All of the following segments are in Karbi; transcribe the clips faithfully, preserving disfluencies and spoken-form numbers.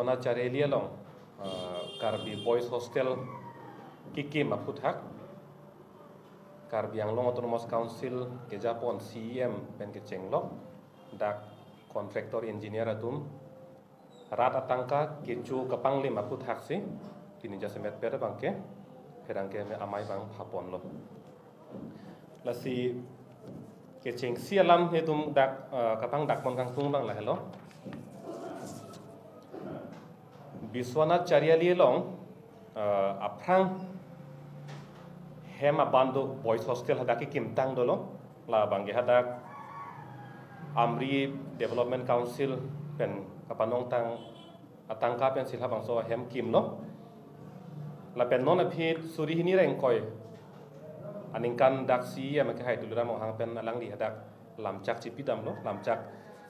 Biswanath Chariali along, uh, Karbi Boys Hostel kekim aphuthak, Karbi Anglong Autonomous Council kejapon C E M pen kechenglok dak contractor engineer atum rat atangka kecho kapanglim aphuthak si pini jasemet pet abangke pherangke amei abang phaponlo. Lasi kechengsi alam netum dak, eh, kapangdakpon kangtung abang lahelo. Biswanath Chariali along, eh, aphrang hem aban do, Boys Hostel hadak kekimtang dolo. Labangke hadak Amri Development Council pen kapanongtang atangka pensi labangso ahem kimlo. Lapen non aphi suri hini ra ingkoi aningkan dak C E M akehai Tuliram Ronghang pen alangli hadak lamchak chipidamlo, lamchak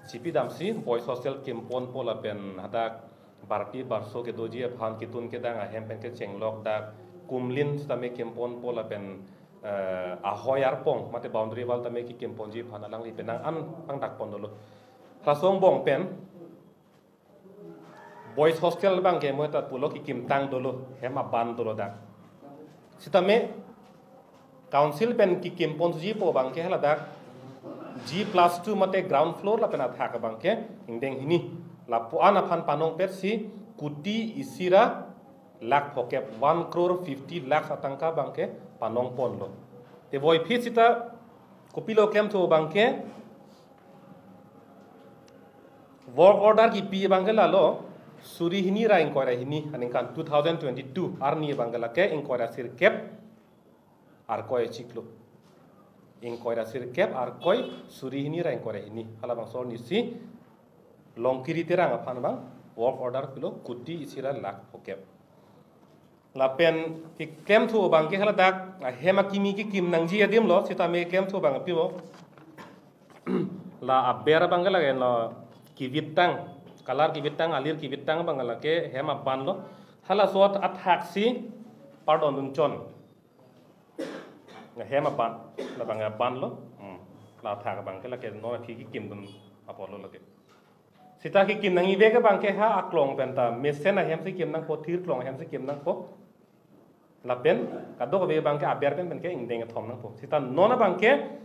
chipidamsi Boys Hostel kimponpo lapen hadak barpi barso kedoji aphan ketun kedang ahem pen kechenglok dak kumlin sitame kimponpo lapen, eh, ahoi arpong mate boundary wall tame kekimponji aphan alangli penang an pangdakpon dolo. Halaso angbong pen Boys Hostel abangke mo ta pulo kekimtang dolo, hem aban dolo dak. Sitame Council pen kekimponjipo abangke haladak G plus two mate ground floor lapen athak abangke ingdeng hini. Lapu-an aphan panongpetsi kuti isi ra lakh phokep, one crore fifty lakhs atangka abangke panongponlo. Te voiphit sita kopilo klemthu abangke work order kipi abangke lalo suri hini ra ingkoi ra hini aningkan two thousand twenty-two arni abangke lake ingkoi ra sirkep arkoi chiklo. Ingkoi ra sirkep arkoi suri hini ra ingkoi ra hini. Halabangso arnisi Longkiri Terang aphan abang work order pilo kuti isi ra lakh phokep. Lapen keklemthu abangke haladak ahem akimi kekim nangji adimlo, sitame klemthu abang apilo. La aber abangke lake no kivittang, color kivittang, alir kivittang abang lake hem abanlo. Halaso athak si pardon dunchon. Hem aban, labang abanlo. Hmm. La athak abangke lake non aphi kekim dun apotlo lake. Sita kekim nangji abangke ha aklong pen ta mesen ahem si kim nangpo, thir klong ahem si kim nangpo. Lapen kadokave abangke aber pen penke ingdeng kethom nangpo. Sita non abangke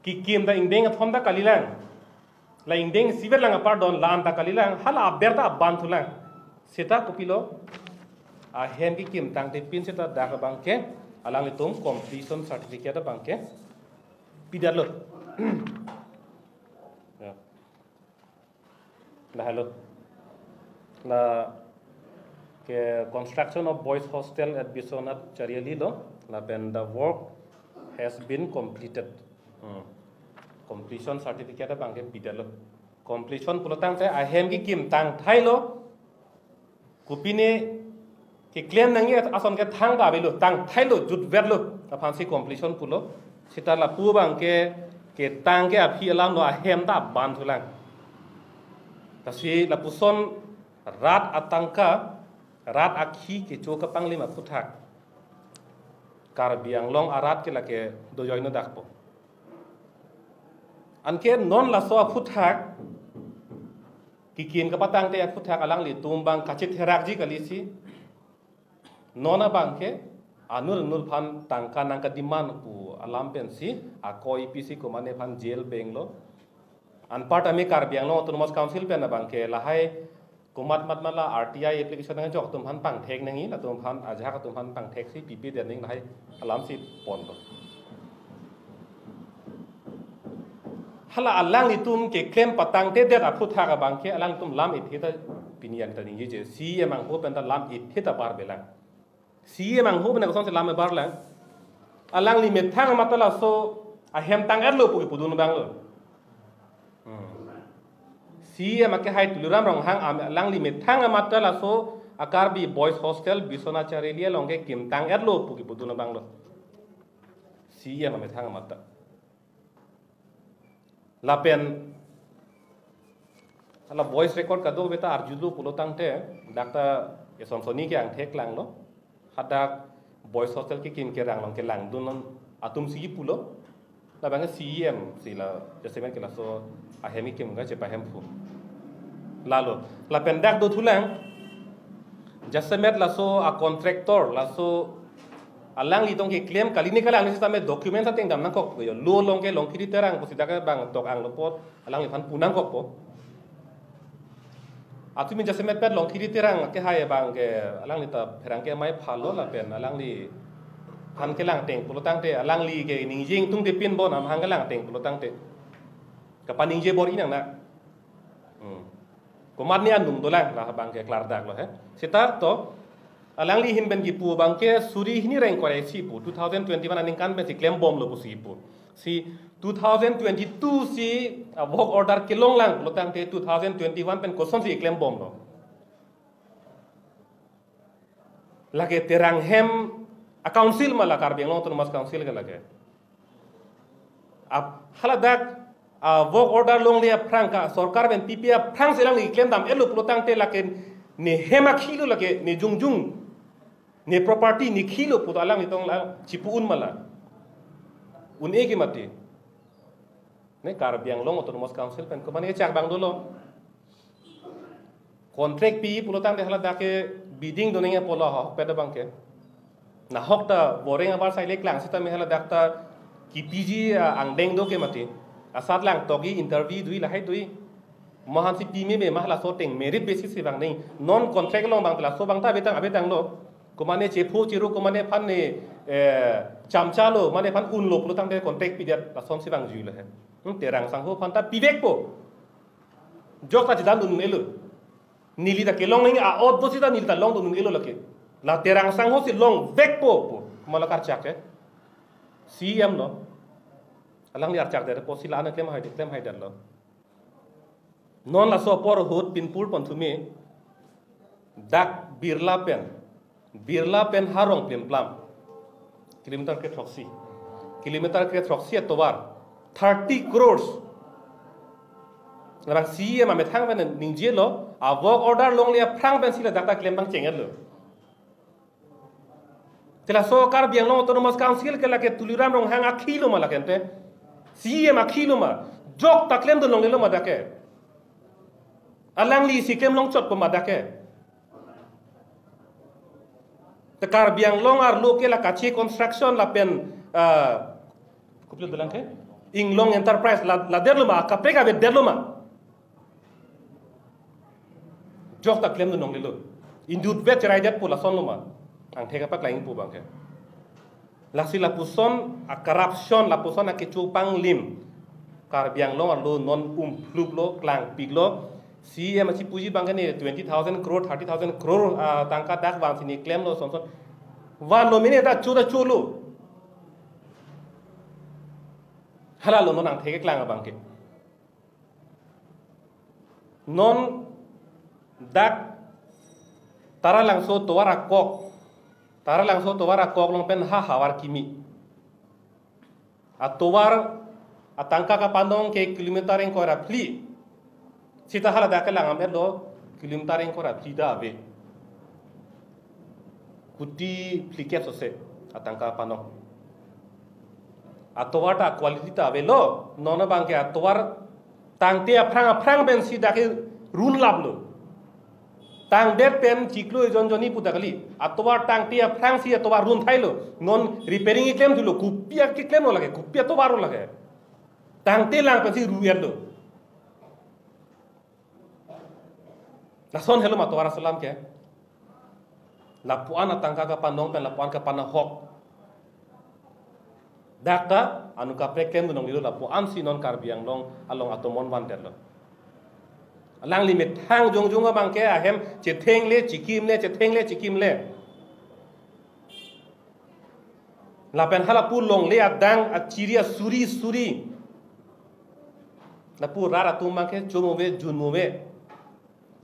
kekim ta ingdeng kethom ta kalilang. La ingdeng isivet lang apardon la-an ta kalilang, hala aber ta abanthulang. Sita kopilo ahem kekimtang tipin sita dak abangke alanglitum completion certificate abangke pidetlo. Ya. Lahelo. La ke construction of boys hostel at Biswanath Chariali lo, lapen the work has been completed. Hmm. Completion certificate abangke pidetlo. Completion pulo tangte ahem kekimtang thailo. Kopine keklem nangji ason ke thang ta avelo, tang thailo, jutvetlo, aphansi completion pulo. Sita lapu abangke ketang ke aphi alamlo, ahem ta abanthulang. Lasi lapuson rat atangka, rat akhi kecho kapanglim aphuthak Karbi Anglong arat ke lake dojoino dakpo. Anke non laso aphuthak kekim kapatangte aphuthak alanglitum abang kachitherakji kalisi. Non abangke anur anur aphan tangka nangkademand pu alam pensi akoi pisi komatne aphan jail benglo. Anparta me Karbi Anglong Autonomous Council pen abangke lahai komat mat mala R T I application nangkejok atum aphan pangthek nangji, latum aphan ajahak atum aphan pangtheksi pipedet nangji lahai alamsi ponlo. Hala alanglitum keklem patangtedet aphuthak abangke alanglitum lam ethe ta pini an ta ningjeje, C E M angho pen ta lam ethe ta barbelang. C E M angho pen kosonsi lam ebarlang. Alangli methang amat ta laso ahem tang-etlo pu kepudun abanglo. Hmm. C E M akehai Tuliram Ronghang am-, alangli methang amat ta laso a-Karbi Boys Hostel Biswanath Chariali along kekim tang-etlo pu kepudun abanglo. C E M amethang amat ta. Lapen hala voice record kadokave ta arjulo pulo tangte, dak ta eson sonni ke angthek langlo. Hadak boys hostel kekim kerang along kelangdun atum si pulo. Labang C E M si la jasemet ke laso ahem kekim kachepahemphu. Lalo, lapen dak dothulang, jasemet laso a contractor, laso alangli tong keklem kali ne kalang, sitame document ateng dam nangkok yo, lo along ke Longkiri Terang pusi dak bang tok anglo apot, alangliphan pu nangkokpo. Atumi jasemet pet Longkiri Terang ke hai bang ke alangli ta pherangke amei phalo lapen alangliphan kelang teng pulo tangte, alangli ke ningje ingtungte pinbom, amahang kelang teng pulo tangte kapaningje bor-i nang na. Hmm. Komatne anung dolang, la bang ke klardaklo he. Seta to, alangli ahin pen kipu bang ke suri hini reng kore si pu, two thousand twenty-one aningkan pensi klembomlo pusi pu. Si two thousand twenty-two si, ah, work order kelonglang pulo tangte two thousand twenty-one pen kosonsi klembomlo? Lake Terang hem a council ma la, Karbi Anglong Autonomous Council ke lake. Ap, haladak, ah, work order longle aphrang, ka sorkar pen pipe aphrangsi alangli klem dam-etlo pulo tangte lake ne hem akhilo, lake ne jongjung, ne property ne khilo pu alanglitong la chipu un ma la? Un-e ke mati. Ne Karbi Anglong Autonomous Council pen komatne chak bang dolo. Contract pi pulo tangte haladak ke bidding do nangji apotlo ahokpet abang ke. Nahok ta boreng abar sai le klang sitame haladak ta kipiji, ah, angdeng do ke mati. Asat lang tokji, interview doji, lahai doji. Mahansi pime me ma, halaso ateng merit basis si vang nangji. Non contract along bang laso bang ta abetang abetanglo. Komatne chepho chero, komatne aphan ne, eh, chamchalo, mane aphan unlo pulo tangte contract pidet, lasonsi vangjuilo he. Hmm, Terang sangho aphan ta pivekpo. Jok ta chedandun un-elo. Neli ta kelong nangji a-ot dosi ta neli ta longdun un-elo lake. La Terang sanghosi longvekpo pu. Komatlo karchak ke? C E M lo. Alangli archak det apotsi la-an klem hai, klem haidetlo. Non laso apor ahut pinpur pon thume, dak Birla pen, Birla pen Harong plimplam, kilometer kre throksi, kilometer kre throksi atovar, thirty crores. Labang C E M amethang pen ningjelo, a work order longle aphrang pensi ladak ta klem pangcheng-etlo. Te laso Karbi Anglong Autonomous Council ke lake Tuliram Ronghang akhilo ma lake ante? C E M akhilo ma? Jok ta klemdun longlelo ma dak ke? Alanglisi klem longchotpo ma dak ke? Te Karbi Anglong arlo ke la Kache Construction lapen, ah, kopilo dolang ke? Inglong Enterprise la, la derlo ma, kaprek avedetlo ma? Jok ta klemdun longlelo. Inut vet cheraidetpo, lasonlo ma? Angthek apaklangpo abang ke. Lasi lapuson a corruption, lapuson akecho panglim Karbi Anglong arlo non umpluplo, klangpiklo. C E M achipuji abang ke ne twenty thousand crore, thirty thousand crore, ah, tangka dak vansi ne klemlo, son son. Vanlo mene ta cho ta cholo. Halalo non angthek keklang abang ke. Non dak Taralangso tovar akok, Taralangso tovar akok along pen ha havar kimi. Atovar atangka kapanong ke kilometer ingkoi ra phli. Seta haladak ke langdam-etlo, kilometer ingkoi ra phli ta ave. Kuti phlikep sose atangka kapanong. Atovar ta quality ta avelo, non abang ke atovar tangte aphrang aphrang pensi dak ke runlaplo. Tangdet pen chiklo ejon jonni pu ta kali. Atovar tangte aphrangsi atovar runthailo. Non repairing keklem thulo, kopi akeklemlo lake, kopi atovarlo lake. Tangte lang pensi ru-etlo. Lason helo ma tovar asalam ke. Lapuan atangka kapanong pen lapuan kapanahok. Dak ta anut kaprek klemdun longlelo, lapuansi non Karbi Anglong along atomon vandetlo. Alangli methang jongjong abang ke ahem chethengle chikimle, chethengle chikimle. Lapen halapu longle adang achiri asuri suri. Lapu rat atum abang ke chomove junmove.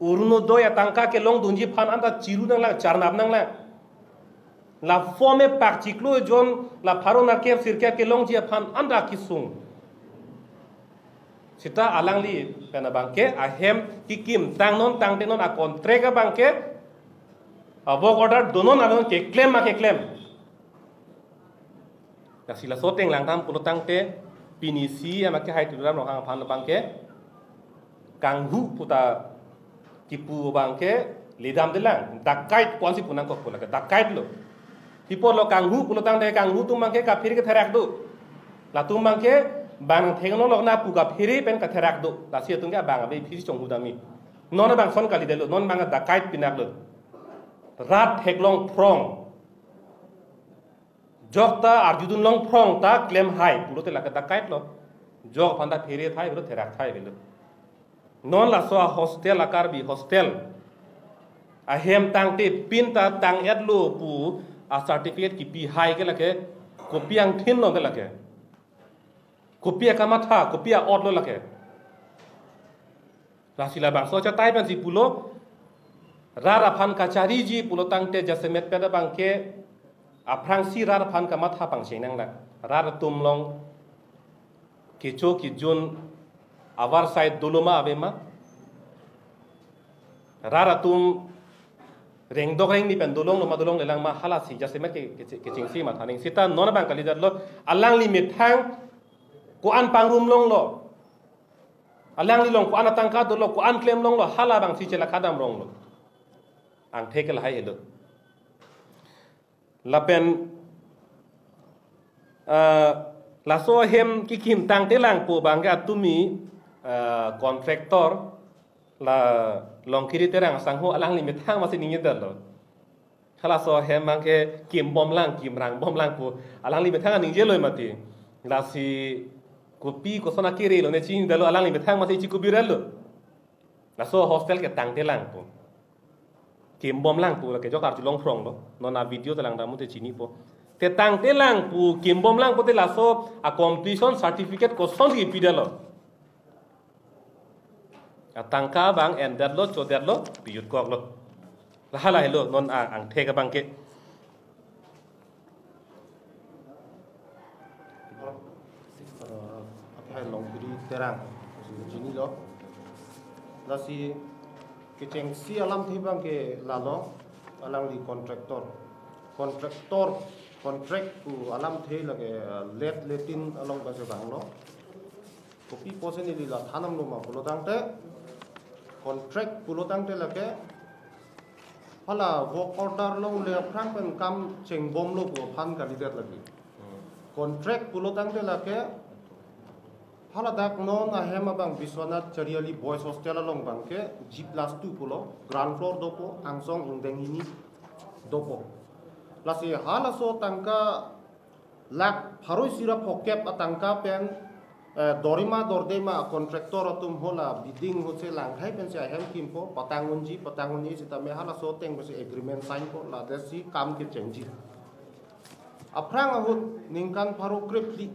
Orunodoi atangka kelongdunji aphan anta chiru nanglang, charnap nanglang. La form epak chiklo ejon, la pharo nerkep sirkep kelongji aphan anta kisung. Seta alangli pen abang ke ahem kekim tangnon tangtenon a contract abang ke, a work order donon anon keklem ma keklem. Lasi laso ateng langdam pulo tangte, pini C E M akehai Tuliram Ronghang aphan abang ke kanghu pu ta kipu abangke ledamdelang, dakait pu-ansi pu nangkok pu lake, dakait lo. Pi apotlo kanghu pulo tangte kanghu atum abangke kaphere ketherak do. Latum abangke bang thengno lokna pu kaphere pen ketherak do. Lasi atum ke abang abe phisi chonghudamji. Non abang ason kalidetlo, non abang dakait pinaklo. Rat theklong phrong. Jok ta arjudun long phrong ta klem hai pulote lake dakait lo. Jok aphan ta phere thai pulo, therak thai avelo. Non laso a-hostel, a-Karbi hostel ahem tangte pin ta tang-etlo pu a-certificate kipi hai ke lake kopi angthin lo ke lake. Kopi akamatha, kopi a-ot lo lake. Lasi labangso achatai pensi pulo, rat aphan kachariji pulo tangte jasemet pen abangke aphrangsi rat aphan kamatha pangcheng nanglang. Rat atum along kecho kejun avarsai dolo ma ave ma. Rat atum rengdok rengni pen dolonglo ma dolonglelang ma, halasi jasemet ke, ke, kechengsi matha ning. Seta non abang kalidetlo, alangli methang ko-an pangrum longlo. Alangli along ko-an atangka dolo, ko-an klem longlo, halabangsi chelakha damronglo. Angthek ke lahai helo. Lapen, ah, laso ahem kekim tangtelang pu abangke atumi, ah, contractor la Longkiri Terang asangho, alangli methang masi ningjedetlo. Halaso ahem abangke kimbomlang, kimrangbomlang pu alangli methang aningjelo mati. Lasi kopi koson akiri lo ne chinidetlo, alangli methang masi chikubirelo. Laso hostel ke tangtelang pu, kimbomlang pu lake jok arjulong phrong lo. Non a-video ta langdam te chinipo. Te tangtelang pu, kimbomlang pute laso a-completion certificate kosonsi pidetlo? Atangka abang endetlo, chodetlo, pijutkoklo. Lahala helo non a-, angthek abangke. Eh, akhai Longkiri Terang, chinilo. Lasi kechengsi alamthe abangke lalo, alangli contractor. Contractor, contract pu alamthe lake, eh, let letin along base abang lo. Kopi apotsi neli la than damlo ma pulo tangte, contract pulo tangte lake hala work order longle aphrang pen kam chengbomlo pu aphan kalidet lagi. Contract pulo tangte lake haladak non ahem abang Biswanath Chariali Boys Hostel along abangke G plus two pulo, ground floor dopo, angsong ingdeng hini dopo. Lasi halaso tangka lakh pharo isi ra phokep atangka pen, eh, dorima dordema contractor atum hala bidding hose langkhai pensi ahem kimpo, patang unji, patang unji sitame halaso ateng pensi agreement signpo, ladetsi kam kechengji. Aphrang ahut ningkan pharo krephli,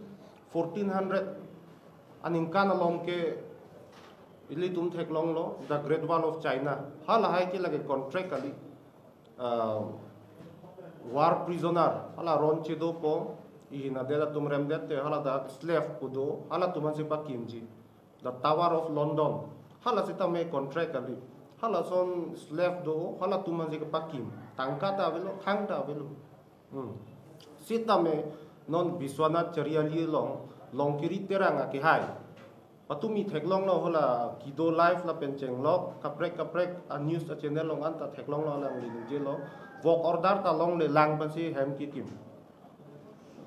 fourteen hundred aningkan along ke ilitum theklonglo, The Great Wall of China. Halahai ke lake contract kali. Ah, war prisoner, hala ron chedopo, ihin adet atum remdet te, haladak slave pu do, halatum ansi pakimji. The Tower of London, hala sitame contract kali. Halason slave do, halatum ansi kepakim. Tangka ta avelo, thang ta avelo. Hmm. Sitame non Biswanath Chariali along, Longkiri Terang akehai. Patumi theklonglo hala kedo live lapen chenglok, kaprek kaprek a-news a-channel along anta theklonglo, alangli ningjelo. Work order ta longlelang pensi hem kikim.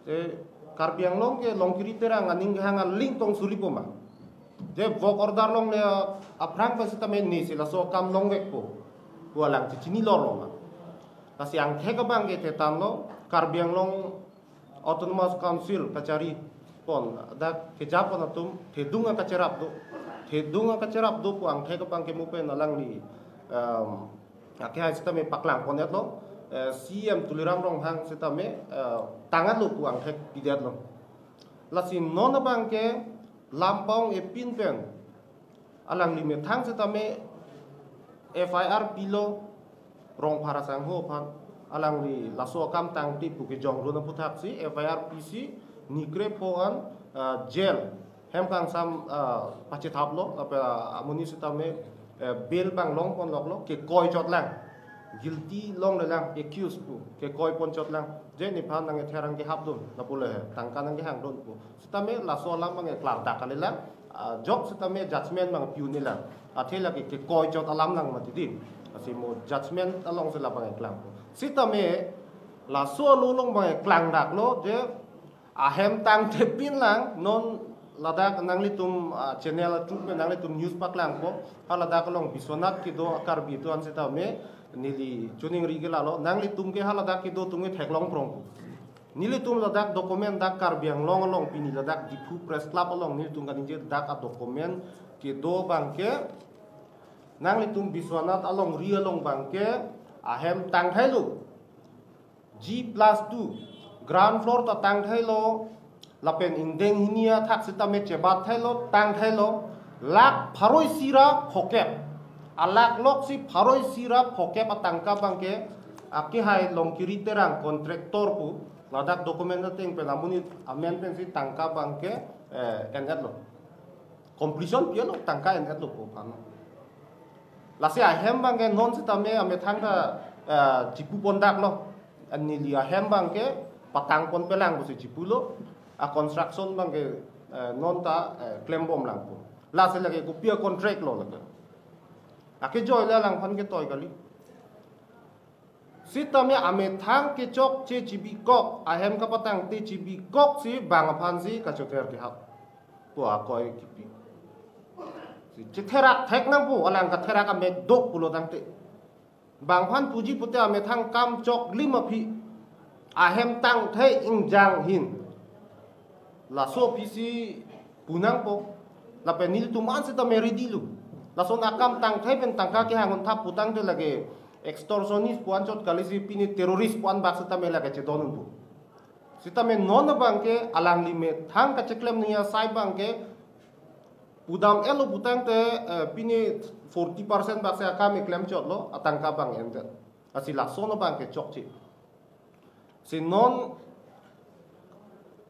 Te Karbi Anglong ke Longkiri Terang aning kehang aling tong suripo ma. Te work order longle aphrang pensi tame nesi laso akam longvekpo pu alang chichinilorlo ma. Lasi angthek abangke thetanlo, Karbi Anglong Autonomous Council kacharipon, dak kejapon atum thedung akacherap do. Thedung akacherap do pu angthek abangke mo pen alangli, em, akehai sitame paklangpon-etlo, eh, C E M Tuliram Ronghang sitame, eh, tang-etlo pu angthek pidetlo. Lasi non abangke lampang epin pen alangli methang sitame F I R pilo Rongphar asangho aphan, alangli laso akam tangte pu kejongdun aphuthaksi F I R pisi nikre pho an, ah, jail hem kangsam, ah, pachethaplo, lapen, ah, amonit sitame, eh, bail abang longponloklo, kekoi chotlang, guilty longlelang, accused pu kekoi pon chotlang, je nephan nangkether nangkehapdun lapu le he, tangka nangkehangdun pu. Sitame laso alam abang klardak kalilang, ah, jok sitame judgment abang pi-unlang. Athe lake kekoi chot alam lang mati di. Lasi mo judgment alongsi labang keklangpo. Sitame laso alo along bang keklangdaklo je ahem tangte pinlang non ladak nanglitum, ah, channel atum pen nanglitum news paklangpo. Ha ladak along Biswanath kedo a-Karbi atum an sitame neli choningri ke lalo. Nanglitum ke ha ladak kedo atum ke theklong prongpo. Nelitum ladak document dak Karbi Anglong along pini ladak Diphu Press Club along nelitum kaningje dak a-document kedo abangke nanglitum Biswanath alongri along abangke ahem tangthailo. G plus two, ground floor ta tangthailo, lapen ingdeng hini athak sitame chebatthailo, tangthailo, lakh pharo isi ra phokep. Alakh lok isi pharo isi ra phokep atangka abangke akehai Longkiri Terang contractor pu ladak document ateng pen amonit amen pensi tangka abangke, eh, en-etlo. Completion pi-etlo, tangka en-etlo pu aphan. Lasi ahem abangke non sitame amethang ta, eh, chipu pondaklo. Neli ahem abangke patang ponpelang pusi chipulo. A-construction abangke, eh, non ta, eh, klembomlangpo. Lasi lake kopi a-contract lo lake. Akejoi le alangphan ketoi kali. Sitame amethang kechokche chibikok, ahem kapatangte chibikoksi bang aphansi kachother kehap pu akoi kipi. Si chetherak thek nangpo, alang katherak amek dok pulo tangte. Bang aphan puji pute amethang kam choklim aphi ahem tangthe ingjang ahin. Laso aphi si punangpo. Lapen nelitum an sitame ready lo. Lason akam tangthe pen tangka kehang unthap putangte lake extortionist pu anchot kalisi pini terrorist pu an bak sitame lake chedon unpo. Sitame non abangke alangli methang kacheklem nangji asai abangke pudam-etlo putangte, eh, pini forty percent bak si akam keklem chotlo, atangka abang endet. Lasi lason abangke chokche. Si non,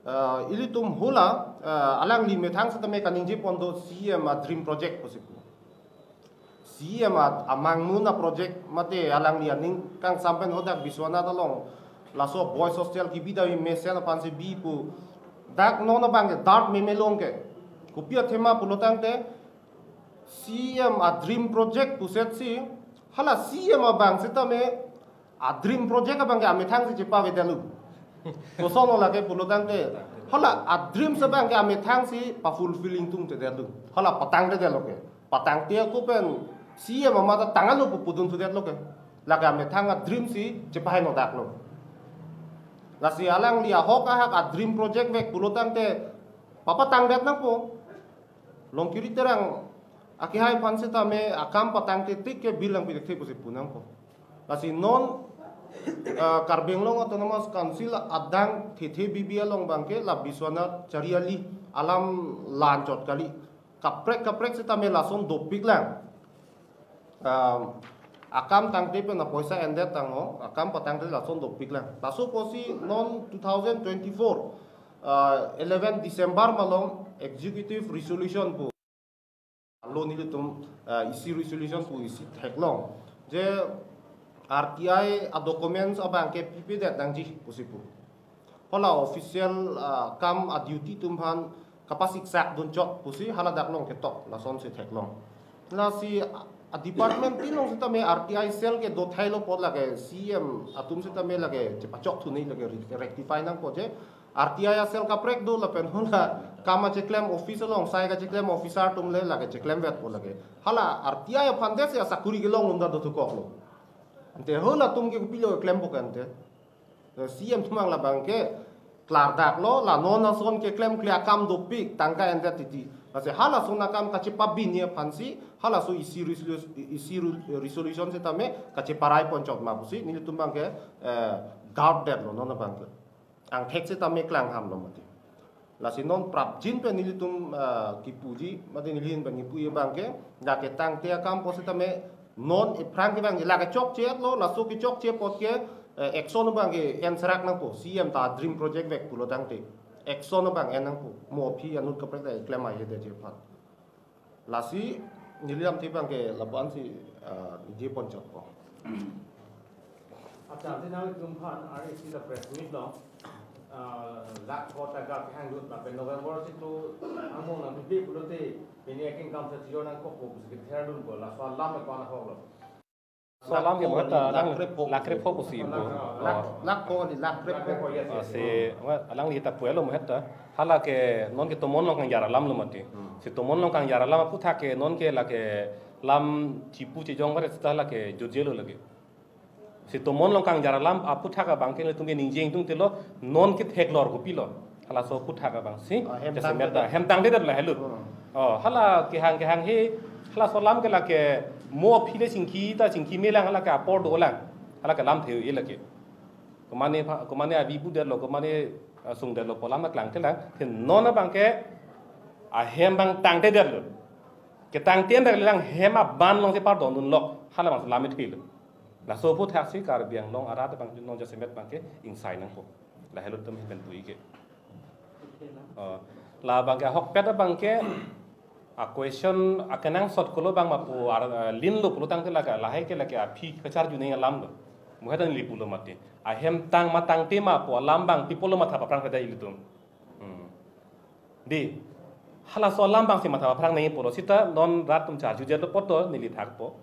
eh, ilitum hula, eh, alangli methang sitame kaningje pon do C E M a-dream project pusi pu. C E M a-, amangmun a-project mate alangli aning kangsam pen hadak Biswanath along laso boys hostel kebi dai mesen aphansi bi pu. Dak non abangke dart memelong ke. Kopi athema pulo tangte C E M a-dream project pusetsi hala C E M abang sitame a-dream project abangke amethangsi chepavedetlo. Kosonlo lake pulo tangte. Hala a-dream abangke amethangsi pa-fulfilling tungtedetlo. Hala patangtedetlo ke. Patangte ako pen C E M amat ta tanglo pu pudun sudetlo ke. Lake amethang a-dream si chepahenodaklo. Lasi alangli ahok ahak a-dream project vek pulo tangte papatangdet nangpo. Longkiri Terang akehai aphan sitame akam patangte tik ke bill nangpithekthe pusi punangpo. Lasi non, eh, Karbi Anglong Autonomous Council adang thethe bibi along abangke la Biswanath Chariali alam la-anchot kali. Kaprek kaprek sitame lason dopiklang. Um, akam tangte pen apoisa endet tanglo, akam patangte lason dopiklang. Laso apotsi non two thousand twenty-four, uh, eleven December malom executive resolution pu. Alo nelitum, uh, isi resolution pu isi theklong. Je R T I a-documents abangke pipedet nangji pusi pu. Hala official, ah, kam a-duty atum aphan kapasiksak dunchot pusi hala dak along ketok lasonsi theklong. Lasi a-department tin along sitame R T I cell kedo thailo apot lake C E M atum sitame lake chepachok thunei lake re-, rectify nangpo je. R T I a-cell kaprek do lapen hala kam kacheklem office along sai kacheklem officer atum le lake cheklemvetpo lake. Hala R T I aphan desi asakuri kelong unda dothukoklo. Ante halatum ke kopilo klempo ke ante. C E M atum abang labangke klardaklo, la non ason keklemkle akam dopik, tangka endet titi. Lasi halason akam kachepabini aphansi, halaso isi resolu-, isi ru-, resolution sitame kacheparai ponchot ma pusi, nelitum abangke, eh, doubt detlo non abangke. Angthek sitame klanghamlo mati. Lasi non prapjin pen nelitum, ah, kipuji, mate neli ahin pen kipuji abangke, lake tangte akam apot sitame non ephrang ke abangke, lake chokche-etlo, laso kechokche apot ke, eh, action abangke enserak nangpo, C E M ta dream project vek pulo tangte. Action abang en nangpo, mo aphi anut kaprek ta klem ahe detji aphan. Lasi neli lamthe abangke lapu-ansi, ah, ningje ponchotpo. Acha, ante nanglitum aphan R A C la press meet lo. Ah, lakh ko taka kehang lut lapen November si tu angmong nangpipe pulote pini akengkam si chijor nangkokpo pusi kether dunpo, laso alam ko-an ahok lo? Laso alam ke lakh ko, muheta lakh alang krepho. Lakh krepho pusi pu. Lakh, lakh ko ni, lakh krepho. Lakh krepho, yes, yes. Ah, si, muhet alangli ta pu-etlo muheta. Hala ke non ke tomon along kangjar alam lo mati. Hmm. Si tomon along kangjar alam aphuthak ke non ke lake lam chipu chijong bare seta lake jutjelo lake. Si tomon along kangjar alam aphuthak abang ke ilitum ke ningje ingtungte lo, non ke theklor kopilo. Halaso aphuthak abang si, ah, hem jasemet tangte ta, hem tangtedetlo helo. Hmm. Oh, hala kehang kehang he, halaso alam ke lake mo aphi le chingki ta chingki melang, hala ke apor dolang. Hala ke lamthe-e lake. Komane pha-, komane abi budetlo, komane, ah, sungdetlo pu alam ta klangtelang. Te non abang ke ahem abang tangtedetlo. Ketangte dak lang hem aban alongsi pardon dunlok, hala abang lamthe-elo. Laso aphuthak si Karbi Anglong arat abang non jasemet abang ke ingsai nangpo. Lahelo tum pen pu-i ke. Oh, la abang ke ahokpet abang ke a question akenangsot kolo abang ma pu ar, eh, linlo pulo tangte lake, lahai ke lake aphi kacharju nangji alam lo. Muheta neli pulo mati. Ahem tang ma tangte ma pu alam abang pi apotlo matha paphrang pada ilitum. Hmm. Di, halaso alam abang si matha paphrang nangji pulo seta non rat atum charjujetlo apot to neli thakpo.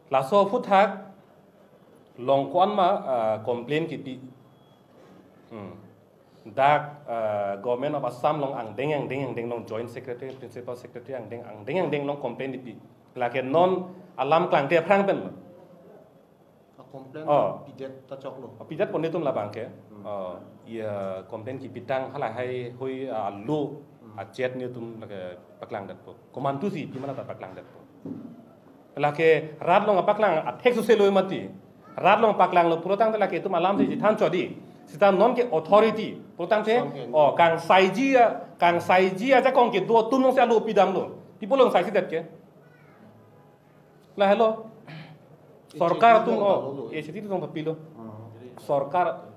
Laso aphuthak along ko-an ma, ah, complain kipi. Hmm. Dak, ah, Government of Assam along angdeng angdeng angdeng along Joint Secretary, Principal Secretary angdeng angdeng angdeng along complain kipi. Lake non alam klangte aphrang pen lo. A complain, oh, pidet ta choklo. Oh, pidet pon netum labang ke. Hmm. Oh, ya complain kipitang halahai hui, ah, lo, hmm, a chat netum lake paklangdetpo. Komantusi pi ma ta paklangdetpo. Lake rat along paklang athek suse lo mati. Rat along paklanglo pulo tangte lake itum alam si chethan chot di. Seta non ke authority pulo tangte, son ke, oh, kangsaiji a, kangsaiji ajakong kedo atum alongsi alo pidamlo. Pi apot along saisedet ke? Lahelo. Sorkar atum, oh, H A D atum papilo. Hmm. Sorkar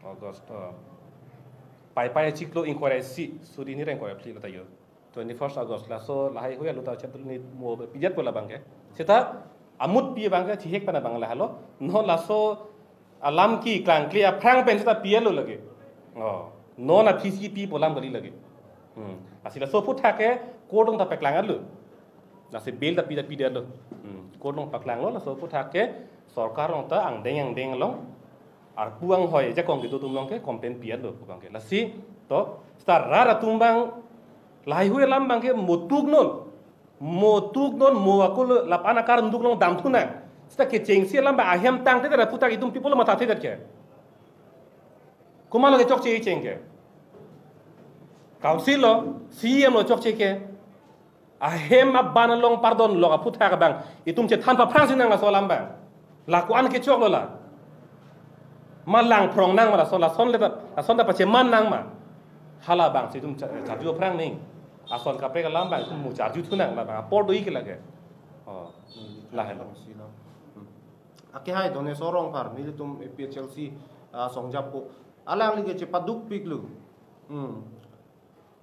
August, oh. Paipai achiklo ingkoi ra isi, suri hini ra ingkoi ra phli lo ta yo. Twenty-first August, laso lahai hui alo ta chat ni mo pidet pu labang ke. Seta amut pi abang ke chihek pen abang lahelo. Non laso alam keklangkle aphrang pen seta pi-etlo lake. Oh, non aphi si pi pu alam kali lake. Hmm. Lasi laso aphuthak ke court along ta paklanglo. Lasi bail ta pi ta pidetlo. Hmm. Court along paklanglo, laso aphuthak ke sorkar along ta angdeng angdeng along arpu anghoi ajakong kedo atum along ke complain pi-etlo pu abang ke. Lasi to seta rat atum abang lahai hui alam abang ke mo tuk non. Mo tuk non, mo akul lapan akar nduk along damthu nang. Seta kechengsi alam abang ahem tangtedet aphuthak itum pi apotlo mathathedet ke? Komatlo kechokche kecheng ke? Council lo, C E M lo chokche ke? Ahem aban along pardonlok aphuthak abang itum chethan paphrangsi nang laso alam abang. La ko-an kechoklo la? Ma langphrong nang ma lason, lason le ta, lason ta pacheman nang ma? Hala abang si itum cha-, charju aphrang nangji. Ason kaprek alam abang itum mo charjuthu nang, labang apor do-i ke lake. Oh, lahelo. Hmm. Akehai Donesor Rongphar, nelitum A P H L C, ah, songjap ko. Alangli ke chepadukpiklo. Hmm.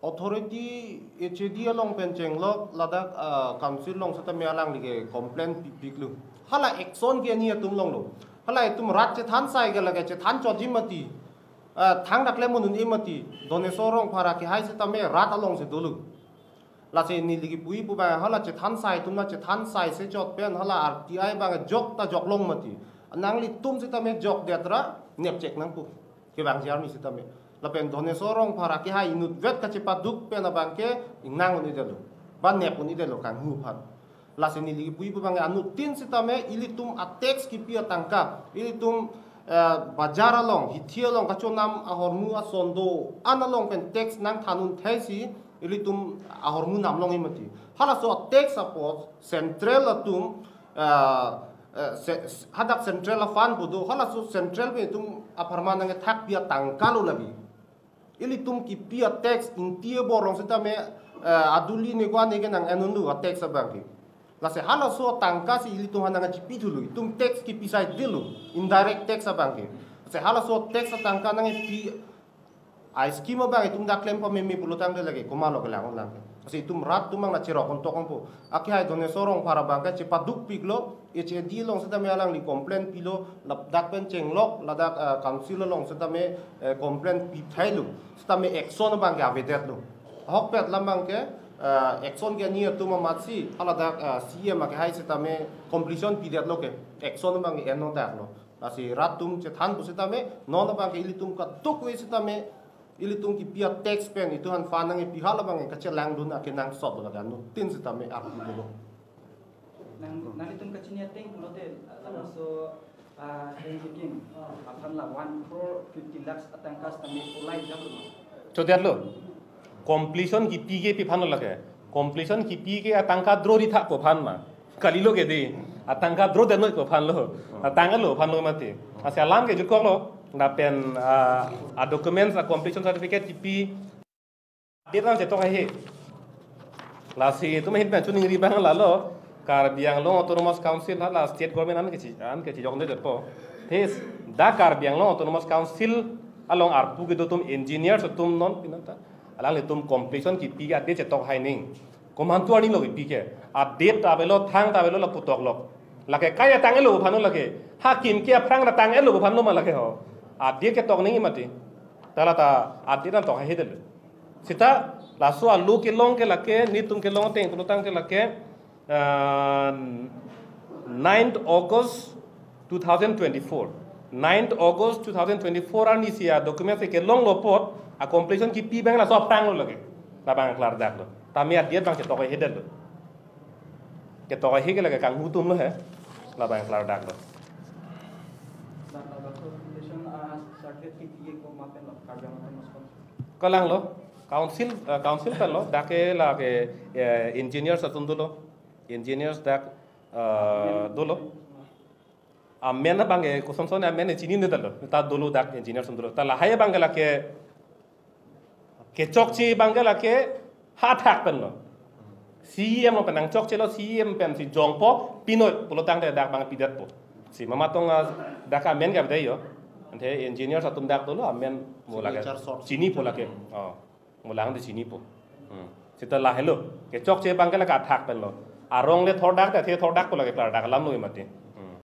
Authority H A D along pen chenglok ladak, ah, council along setame alangli ke complain pipiklo. Hala action ke ani atum along lo. Hala itum rat chethan sai ke lake chethan chotji mati. Ah, thangdak le munun e mati. Donesor Rongphar akehai setame rat alongsi dolo. Lasi neli kipu-i pu abang hala chethan sai atum na chethan sai se chot pen hala R T I abang jok ta jok long mati. Nanglitum setame jokdet ra nepchek nangpo. Kevangji arni setame. Lapen Donesor Rongphar akehai inutvet kachepaduk pen abang ke ingnang un-edetlo. Ba nep un-edetlo kanghu aphan. Lasi neli kipu-i pu abang anuttin setame ilitum a tax kipi atangka, ilitum, eh, bajar along, hithi along kachonam ahormu ason do-an along pen tax nangthan un thai si ilitum ahormu nam longji mati. Halaso a tax apot central atum, eh, eh, se-, hadak central a fund pu do, halaso central pen itum apharman nangkethakpi atangka lo labi. Ilitum kipi a tax ingti abor along setame, eh, aduli ne ko-an ne ke nang-en unlo a tax abang ke. Lasi halaso atangka si ilitum aphan nangchipithulo, itum tax kipi saidetlo, indirect tax abang ke. Lasi halaso tax atangka nangpi a scheme abang itum dak klem pameme pulo tangte lake komatlo kelang lang. Lasi itum rat atum abang nangcherok kontok ongpo. Akehai Donesor Rongphar abang ke chepaduk piklo, H A D along setame alangli complaint pilo, ladak pen chenglok, ladak, eh, council along setame, eh, complaint pithailo, setame action abang ke avedetlo. Ahokpet alam abang ke, eh, action ke ani atum amatsi, haladak, eh, C E M akehai setame completion pidetlo ke, action abang ke enno daklo. Lasi rat atum chethan pusitame, non abang ke ilitum kadokave setame, ilitum kipi a-tax pen, itum aphan fund nangkepi hala abang ke kachelangdun akenangsot lo, laga nutin setame arpu dolo. Nang, nanglitum kachini ateng pulote, laso, ah, heng kiking, aphan la one crore fifty lakhs atangka setame ulai jam lo. Chodetlo. Completion kipi ke pi aphan lo lake. Completion kipi ke atangka dro ri thakpo aphan ma. Kalilo ke dei. Atangka dro denoipo aphan lo. Atangka lo aphan lo mati. Lasi alam ke jutkoklo. Lapen, ah, a-documents, a-completion certificate kipi. Date abang chetok haihe. Lasi itum ahin pen choningri abang lalo, Karbi Anglong Autonomous Council hala state government an kechi, an kechijokdetpo. Hes, dak Karbi Anglong Autonomous Council along arpu kedo atum engineers atum non pinanta. Alanglitum completion kipi ke a-date chetok hai ning. Komantu arni lo kipi ke. A-date ta avelo, thang ta avelo, lapu toklok. Lake kai atang-etlo aphan lo lake. Hakim ke aphrang atang-etlo aphan lo ma lake ho. A-date ketok nangji mati. Ta la ta a-date nangtok haihe detlo. Seta laso alo kelong ke lake, nelitum kelong ateng pulotangte lake, ah, ninth August two thousand twenty-four. Ninth August two thousand twenty-four arnisi a-documents kelonglo apot, a-completion kipi abang laso aphrang lo lake. Labang klardaklo. Tame a-date abang chetok haihe detlo. Ketok haihe ke lake kanghu atum lo he. Labang klardaklo. Laso completion, ah, certificate kipi ke komat pen lo, Karbi Anglong Autonomous Council? Kalanglo, council, ah, council pen lo, dak ke lake, eh, engineers atum dolo. Engineers dak, ah, dolo. Amen abang ke kosonson amen chinine detlo. Ta dolo dak engineers atum dolo. Ta lahai abang ke lake kechokche abang ke lake ha athak pen lo. C E M along pen nangchokchelo, C E M pensi jongpo pinoi pulotangte dak abang pidetpo. Si mama tong, ah, dak amen ke abdai yo. Ante engineers atum dak dolo amen mo lake. Signature short. Chinipo lake. Oh. Mo lang de chinipo. Hmm. Seta lahelo. Kechokche abang ke lake athak pen lo. Arong le thordak te, the thordakpo lake klardak alam lo mati.